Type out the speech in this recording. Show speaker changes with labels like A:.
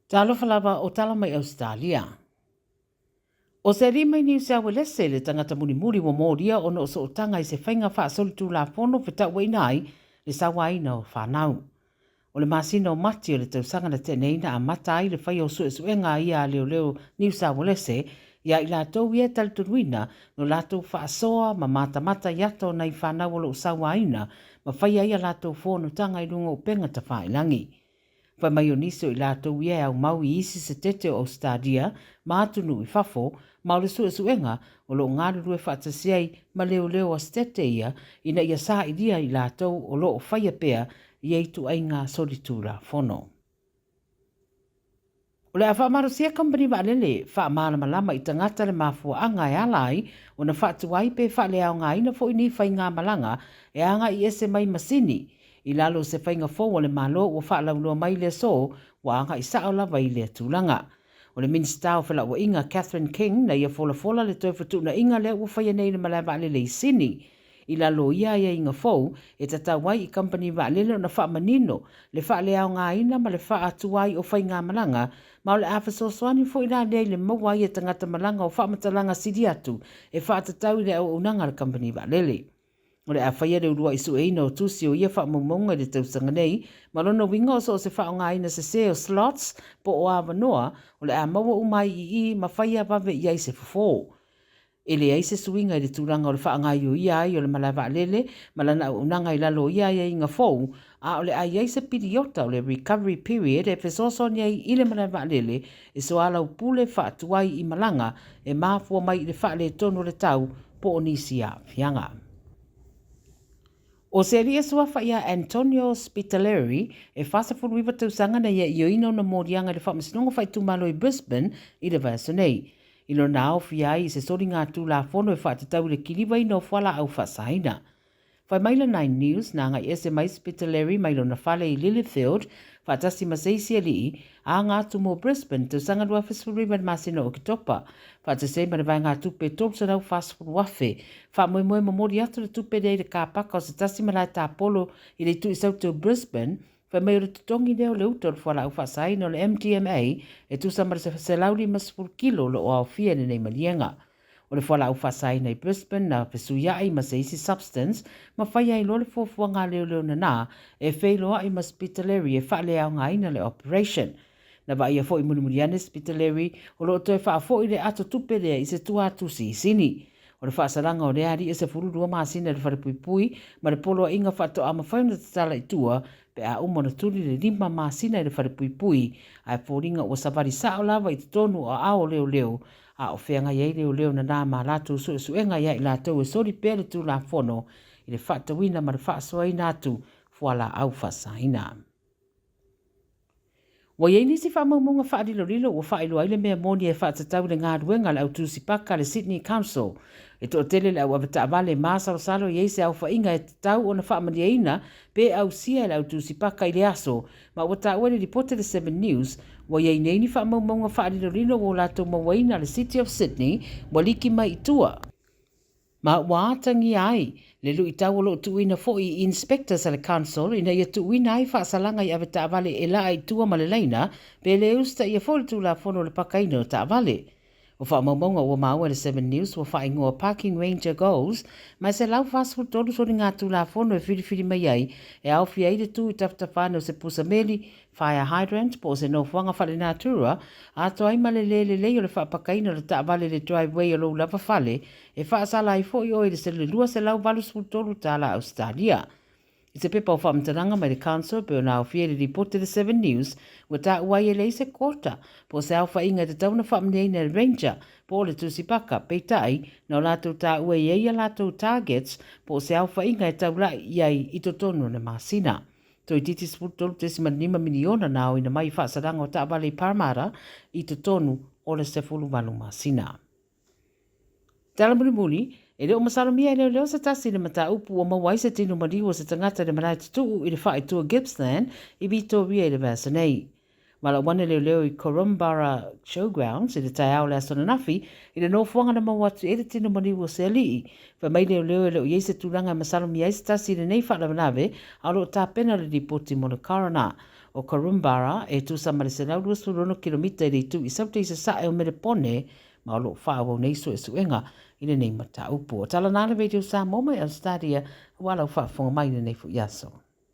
A: Talofa lava o tala mai Ausetalia. O se alii mai Niu Sauelese le tagata mulimuli ua molia ona o sootaga i se faiga faasolitulafono fetauaiina ai le sauaina o fanau. O le masina o Mati o le tausaga na tea nei na amata ai le faia o suesuega a ia a leoleo Niu Sauelese ia i latou ia e talitonuina no latou faasoa ma matamata i ata o nai fanau o lo o sauaina ma faia ai a latou fonotaga i luga o upega tafailagi. Fai mai o nisi o i latou ia e aumau i isi setete o Ausetalia ma atunuu i fafo, ma o le suesuega o lo o galulue faatasi ai ma leoleo a setete ia ina ia sailia i latou o lo o faia pea ia ituaiga solitulafono. O le a faamalosia kamupani vaalele faamalamalama i tagata le mafuaaga e ala ai ona faatuai pe faaleaogaina foi ni faigamalaga e agai ese mai masini i lalo o se faiga fou a le Malo ua faalauiloa mai i le aso ua agai sao lava i lea tulaga. O le Minisita o Felauaiga Catherine King na ia folafola le toe fetuunaiga lea ua faia nei i le malae vaalele i Sini I lalo o ia aiaiga fou, e tatau ai i kamupani vaalele ona faamanino le faaleaogaina ma le faatuai o faigamalaga, ma o le a fesoasoani foi la lea i le maua ai e tagata malaga o faamatalaga sili atu e faatatau i le auaunaga a le kamupani vaalele. O le a faia le uluai sueina o tusi o ia faamaumauga i le tausaga nei, ma lona uiga o so o se faaaogaina sese o slots po o avanoa o le a maua uma ai i i ma faia vave i ai se fofo. E leai se suiga i le tulaga o le faagaioia ai o le malae vaalele ma lana auaunaga i lalo o ia aiaiga fou, a o le a i ai se piliota o le recovery period e fesoasoani ai i le malae vaalele e soalaupule faatuai i malaga e mafua mai i le faaletonu o le tau po o nisi aafiaga. O se alii e suafa ia Antonio Spitaleri, e 49 tausaga na ia ioeina ona moliaga i le Faamasinoga Faaitumalo i Brisbane i le vaiaso nei. I lona aofia ai i se soligatulafono e faatatau i le kilivaina o fualaau faasaina. Fai mai le Nine News, na agai ese mai Spitaleri mai lona fale i Lilyfield faatasi ma se isi alii, a aga atu mo Brisbane tausaga 2019 i le masina o Oketopa, faatasi ai ma le vaegatupe e $340,000. Faamoemoe momoli atu le tupe lea i le kapaka o se tasi malae tapolo i le itu i Saute o Brisbane, Fai mai o le totogi lea o le uta o le fualaau faasaina o le MDMA e tusa ma le 150 kilo o lo o aofia i lenei maliega. O le fualaau faasaina i Brisbane na fesuiai ma se isi substance ma fai ai loa le fuafuaga a leoleo nana e feiloai ma Spitaleri e faaleaogaina le operation. Na vaaia foi mulimuli ane Spitaleri o lo o toe faafoi le ato tupe lea i se tuatusi i Sini. O le faasalaga o lea alii e 12 masina i le falepuipui ma le poloaiga faatoa mafai ona tatala i tua pe a uma ona tuli le 5 masina i le falepuipui, ae foliga ua savali sao lava i totonu o aao o leoleo a o feagai ai leoleo nana ma latou suesuega ia i latou e soli pea le Tulafono i le faatauina ma le faasoaina atu fualaau faasaina. Ua i ai nisi faamaumauga faalilolilo ua faailoa ai le mea moni e faatatau i le galuega a le au tusi paka a le Sydney Council. E toatele le au avetaavale e masalosalo i ai se aofaiga e tatau ona faamalieina pe ausia e le au tusi paka i le aso, ma ua taua i le lipoti a le Seven News, ua i ai nei ni faamaumauga faalilolilo ua o latou mauaina a le City of Sydney ua liki mai i tua. Ma ua atagia ai le luitau o lo o tuuina foi i inspectors a le Council ina ia tuuina ai faasalaga i avetaavale e laa i tua ma le laina pe le usitaia foi le Tulafono o le pakaina o taavale. O faamaumauga ua maua e le Seven News ua faaigoa Parking Ranger Goals ma e 143 soligatulafono e filifili mai ai e aofia ai le tu i tafatafa ane o se pusa meli, fire hydrant, po o se nofoaga faalenatura, atoa ai ma le le lelei o le faapakaina o le taavale i le driveway o lou lava fale, e faasala ai foi oe i le $283 Ausetalia. I se pepa o faamatalaga mai le Council e pei ona aofia i le lipoti a le Seven News, ua taua ai e leai se quota po o se aofaiga e tatau ona faamanuiaina e le Ranger po o le tusi paka, peitai, na o latou taua e i ai a latou targets po o se aofaiga e taulai i ai i totonu o le masina. Toeitiiti 13.5 miliona na aoina mai i faasalaga o taavale i Parramatta i totonu o le 18 masina. Tala mulimuli, e le o masalomia e leoleo se tasi i le mataupu ua maua ai se tino maliu o se tagata i le malae tutuu i le faaitua Gippsland i Vitoria i le vaiaso nei. Valaau ane leoleo i Korumburra Showgrounds i le taeao o le aso ananafi i le nofoaga na maua atu i ai le tino maliu o se alii. Fai mai leoleo e le o i ai se tulaga e masalomia ai se tasi i lenei faalavelave, a o lo o tapena le lipoti mo le coroner. O Korumburra e tusa ma le 126 kilomita i le itu i Sauta i Sasae o Melepone, ma o lo o faaauau nei suesuega i lenei mataupu. O tala na le Radio Samoa mai Australia, aua lau faafofoga mai i lenei foi aso.